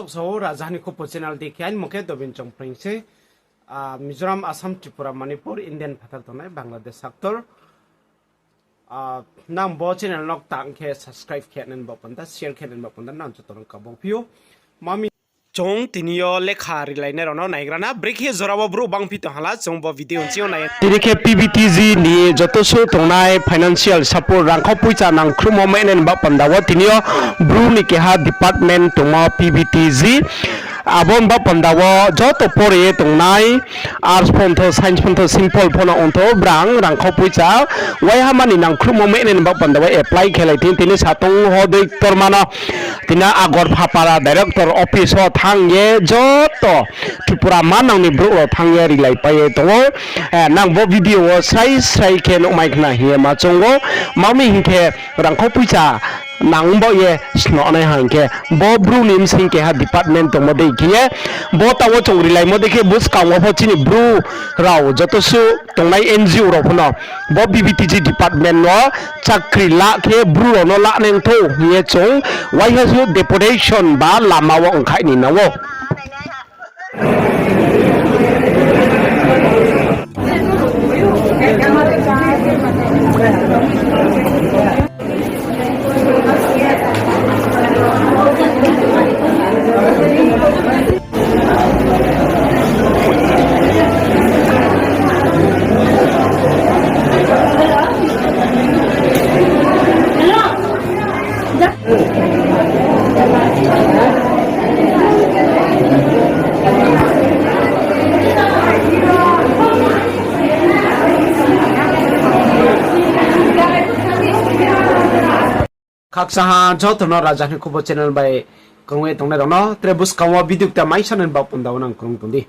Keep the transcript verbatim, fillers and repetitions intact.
Sao Raja ni Khupo channel di khe aini mung khe Dobin Chongpreng se. Ah, Mizoram, Assam, Tripura, Manipur, Indian phathar tongnai Bangladesh actor. Ah, nang bo channel no tang khe subscribe khe nai ni baoh panda, share khe nai ni baoh panda nang joto no kabo phi ou. Mami chung tini yo lekha rilai nai rao no naigra na, brekhe jora wo brouh bangphi tong hala chung bo video nching yo nai. Tini khe P V T G ni joto suh tongnai financial support, rangkhau poicha nangkhruhmo mai nai ni baoh panda wo tini yo bru ni keha department tongmo P V T G. Abo ni baoh panda wo joto pore ye tongnai, arts pho ongtho, science pho ongtho, simple pho no ongtho, brang rangkhau poicha waiha mani nangkhruhmo mai nai ni baoh panda wo apply khe lai thing, tini satong ho dei ktorma no tini Agarpara director office wo thanng ye joto Tripura manang ni brouh rao thanng ye rilaipai ye tong ou. Eh, nang bo video wo srai srai khe nuhmai khna hing ye ma choung ou. Mami hing khe rangkhau poicha nang baoh ye snoh nai ha hing khe, bo bru ni bsing keha department tongmo dei khe ye, bo taoh wo chung rilaimo dei khe buskang wo pho chini bru rao joto suh tongnai N G O rao pho no bo P V T G department no chakri la khe bru rao no la nai thou hing ye chung waiha suh deputation ba lama wo ongkhaih ni nang ou. Khakchang ha joto no Raja ni Khupo channel bai krung ye tongnai rao no, tre buskang wo video kta mai sanai ni baoh panda wo nang krung tong di.